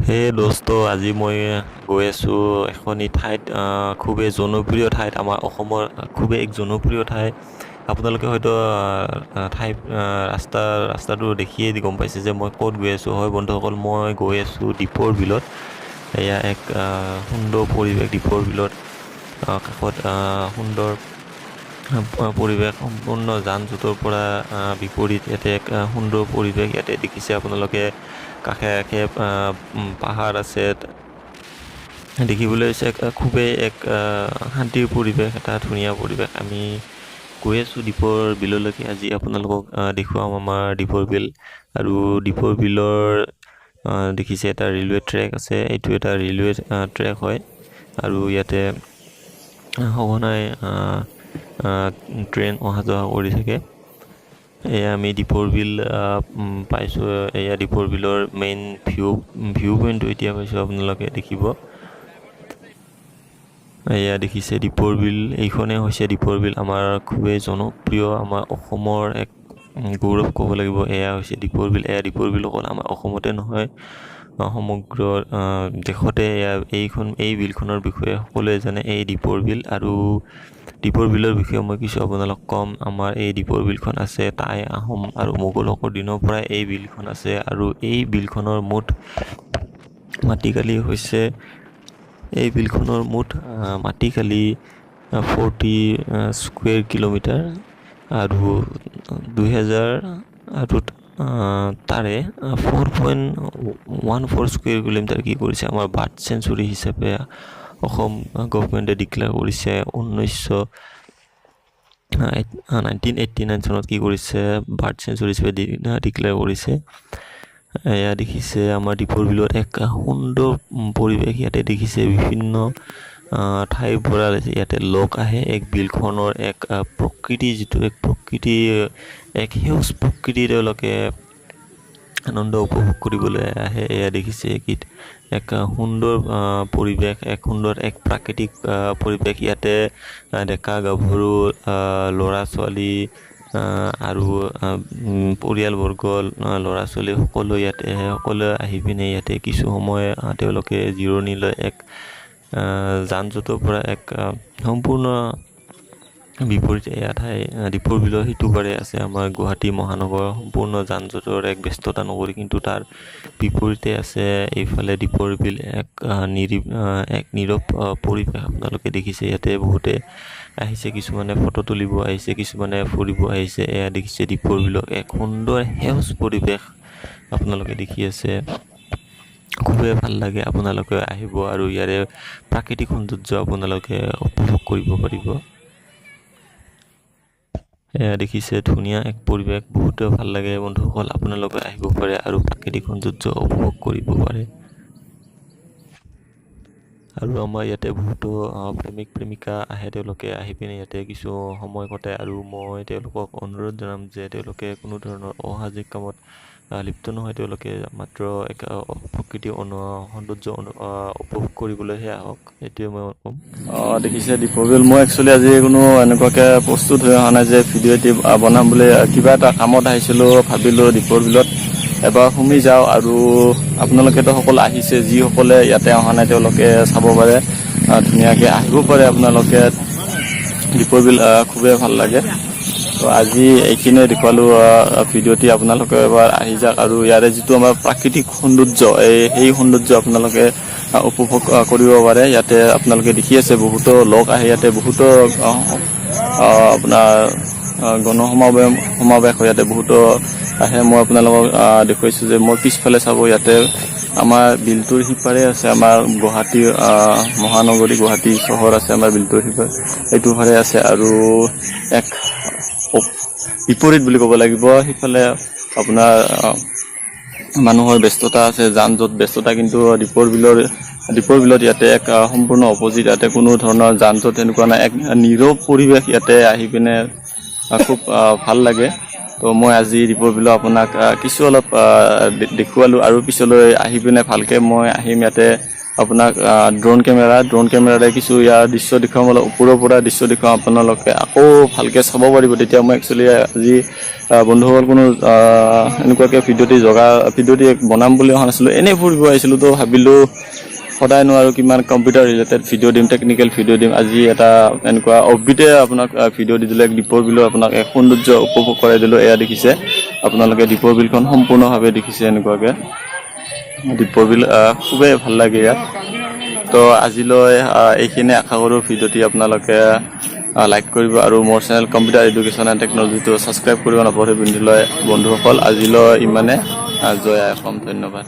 হে দোস্ত, আজি মই গৈ আছোঁ এখনি ঠাইত, খুবেই জনপ্ৰিয় ঠাইত, আমাৰ অসমৰ খুবেই এক জনপ্ৰিয় ঠাই। আপোনালোকে হয়তো ঠাই ৰাস্তাটো দেখিয়েই গম পাইছে যে মই ক'ত গৈ আছোঁ। হয় বন্ধুসকল, মই গৈ আছোঁ দীপৰ বিলত। এয়া এক সুন্দৰ পৰিৱেশ। দীপৰ বিলত কাষত সুন্দৰ পৰিৱেশ, সম্পূৰ্ণ যান জঁটৰ পৰা বিপৰীত ইয়াতে এক সুন্দৰ পৰিৱেশ। ইয়াতে দেখিছে আপোনালোকে কাষে কাষে পাহাৰ আছে। দেখিবলৈ হৈছে খুবেই এক শান্তিৰ পৰিৱেশ, এটা ধুনীয়া পৰিৱেশ। আমি গৈ আছোঁ দীপৰ বিললৈকে। আজি আপোনালোকক দেখুৱাম আমাৰ দীপৰ বিল। আৰু দীপৰ বিলৰ দেখিছে এটা ৰেলৱে ট্ৰেক আছে, এইটো এটা ৰেলৱে ট্ৰেক হয়। আৰু ইয়াতে সঘনাই ট্ৰেইন অহা যোৱা কৰি থাকে। এয়া আমি দীপৰ বিল পাইছোঁ। এয়া দীপৰ বিলৰ মেইন ভিউ পইণ্টটো এতিয়া পাইছোঁ, আপোনালোকে দেখিব। এয়া দেখিছে দীপৰ বিল, এইখনেই হৈছে দীপৰ বিল, আমাৰ খুবেই জনপ্ৰিয়, আমাৰ অসমৰ এক গৌৰৱ ক'ব লাগিব। এয়া হৈছে দীপৰ বিল। এয়া দীপৰ বিল অকল আমাৰ অসমতে নহয়, সমগ্ৰ দেশতে এয়া এই বিলখনৰ বিষয়ে সকলোৱে জানে, এই দীপৰ বিল। আৰু দীপৰ বিলৰ বিষয়ে মই কিছু আপোনালোক ক'ম। আমাৰ এই দীপৰ বিলখন আছে টাই আহোম আৰু মোগলকৰ দিনৰ পৰাই এই বিলখন আছে। আৰু এই বিলখনৰ মুঠ মাটিকালি হৈছে, এই বিলখনৰ মুঠ মাটিকালি 40 স্কুৱেৰ কিলোমিটাৰ। আৰু 2000 আৰু তাৰে 4.14 স্কুৱেৰ কিলোমিটাৰ কি কৰিছে, আমাৰ বাৰ্ড চেঞ্চুৰী হিচাপে অসম গভমেণ্টে ডিক্লেয়াৰ কৰিছে। 1989 চনত কি কৰিছে, বাৰ্ড চেঞ্চুৰী হিচাপে ডিক্লেয়াৰ কৰিছে। এয়া দেখিছে আমাৰ দীপৰ বিলত এক সুন্দৰ পৰিৱেশ। ইয়াতে দেখিছে বিভিন্ন ঠাইৰ পৰা ইয়াতে লোক আহে। এক বিলখনৰ এক প্ৰকৃতি, যিটো এক প্ৰকৃতি, এক সেউজ প্ৰকৃতি, তেওঁলোকে আনন্দ উপভোগ কৰিবলৈ আহে। এয়া দেখিছে কি এক সুন্দৰ পৰিৱেশ, এক সুন্দৰ এক প্ৰাকৃতিক পৰিৱেশ। ইয়াতে ডেকা গাভৰু, ল'ৰা ছোৱালী আৰু পৰিয়ালবৰ্গ, ল'ৰা ছোৱালী সকলো ইয়াতে আহে। সকলোৱে আহি পিনে ইয়াতে কিছু সময় তেওঁলোকে জিৰণি লৈ এক যান জঁটৰ পৰা এক সম্পূৰ্ণ বিপৰীতে এয়া ঠাই। দীপৰ বিলৰ সিটো পাৰে আছে আমাৰ গুৱাহাটী মহানগৰ, সম্পূৰ্ণ যান জঁটৰ এক ব্যস্ততা নগৰী। কিন্তু তাৰ বিপৰীতে আছে এইফালে দীপৰ বিল, এক এক নীৰৱ পৰিৱেশ। আপোনালোকে দেখিছে ইয়াতে বহুতে আহিছে, কিছুমানে ফটো তুলিব আহিছে, কিছুমানে ফুৰিব আহিছে। এয়া দেখিছে দীপৰ বিলক এক সুন্দৰ সেউজ পৰিৱেশ আপোনালোকে দেখি আছে, খুবেই ভাল লাগে। আপোনালোকে আহিব আৰু ইয়াৰে প্ৰাকৃতিক সৌন্দৰ্য আপোনালোকে উপভোগ কৰিব পাৰিব। এয়া দেখিছে ধুনীয়া এক পৰিৱেশ, বহুতে ভাল লাগে। বন্ধুসকল, আপোনালোকে আহিব পাৰে আৰু প্ৰাকৃতিক সৌন্দৰ্য উপভোগ কৰিব পাৰে। আৰু আমাৰ ইয়াতে বহুতো প্ৰেমিক প্ৰেমিকা আহে, তেওঁলোকে আহি পিনে ইয়াতে কিছু সময় কটায়। আৰু মই তেওঁলোকক অনুৰোধ জনাম যে তেওঁলোকে কোনো ধৰণৰ অসামাজিক কামত লিপ্ত নহয়, তেওঁলোকে মাত্ৰ এক প্ৰকৃতিৰ সৌন্দৰ্য উপভোগ কৰিবলৈহে আহক, সেইটোৱে মই ক'ম। দেখিছে দীপৰ বিল। মই একচুৱেলি আজি কোনো এনেকুৱাকে প্ৰস্তুত হৈ অহা নাই যে ভিডিঅ' এটি বনাম বুলি। কিবা এটা কামত আহিছিলোঁ, ভাবিলোঁ দীপৰ বিলত এবাৰ সুমি যাওঁ। আৰু আপোনালোকেতো সকলো আহিছে, যিসকলে ইয়াতে অহা নাই তেওঁলোকে চাব পাৰে, ধুনীয়াকে আহিব পাৰে আপোনালোকে। দীপৰ বিল খুবেই ভাল লাগে। তো আজি এইখিনিয়ে দেখুৱালো ভিডিঅ'টি। আপোনালোকে এবাৰ আহি যাওক আৰু ইয়াৰে যিটো আমাৰ প্ৰাকৃতিক সৌন্দৰ্য, সেই সৌন্দৰ্য আপোনালোকে উপভোগ কৰিব পাৰে। ইয়াতে আপোনালোকে দেখি আছে বহুতো লোক আহে ইয়াতে, বহুতো আপোনাৰ গণসমাৱেশ সমাৱেশ হয় ইয়াতে, বহুতো আহে। মই আপোনালোকক দেখুৱাইছো যে মোৰ পিছফালে চাব, ইয়াতে আমাৰ বিলটোৰ সিপাৰে আছে আমাৰ গুৱাহাটী মহানগৰী, গুৱাহাটী চহৰ আছে আমাৰ বিলটোৰ সিপাৰে, এইটো ফালে আছে। আৰু এক বিপৰীত বুলি ক'ব লাগিব, সিফালে আপোনাৰ মানুহৰ ব্যস্ততা আছে, যান জঁট ব্যস্ততা। কিন্তু দীপৰ বিলত ইয়াতে এক সম্পূৰ্ণ অপজিট, ইয়াতে কোনো ধৰণৰ যান জঁট তেনেকুৱা নাই, এক নীৰৱ পৰিৱেশ। ইয়াতে আহি পিনে খুব ভাল লাগে। তো মই আজি দীপৰ বিলত আপোনাক কিছু অলপ দেখুৱালো আৰু পিছলৈ আহি পিনে ভালকে মই আহিম ইয়াতে। আপোনাক ড্ৰোন কেমেৰা, ড্ৰোন কেমেৰাৰে কিছু ইয়াৰ দৃশ্য দেখুৱাম। অলপ ওপৰৰ পৰা দৃশ্য দেখুৱাম, আপোনালোকে আকৌ ভালকৈ চাব পাৰিব তেতিয়া। মই একচুৱেলি আজি বন্ধুসকল, কোনো এনেকুৱাকৈ ভিডিঅ'টি জগা ভিডিঅ'টি বনাম বুলি অহা নাছিলোঁ, এনেই ফুৰিব আহিছিলোঁ। তো ভাবিলোঁ সদায়নো আৰু কিমান কম্পিউটাৰ ৰিলেটেড ভিডিঅ' দিম, টেকনিকেল ভিডিঅ' দিম। আজি এটা এনেকুৱা অফবিটে আপোনাক ভিডিঅ' দি দিলোঁ। এক দীপৰ বিলৰ আপোনাক এক সৌন্দৰ্য উপভোগ কৰাই দিলোঁ। এয়া দেখিছে আপোনালোকে, দীপৰ বিলখন সম্পূৰ্ণভাৱে দেখিছে। এনেকুৱাকৈ দীপৰ বিল খুবেই ভাল লাগে ইয়াত। তো আজিলৈ এইখিনিয়ে। আশা কৰোঁ ভিডিঅ'টি আপোনালোকে লাইক কৰিব আৰু মোৰ চেনেল কম্পিউটাৰ এডুকেশ্যন এণ্ড টেকন'লজিটো ছাবস্ক্ৰাইব কৰিব নাপাহৰিব বন্ধুলৈ। বন্ধুসকল, আজিলৈ ইমানে। জয় আই অসম। ধন্যবাদ।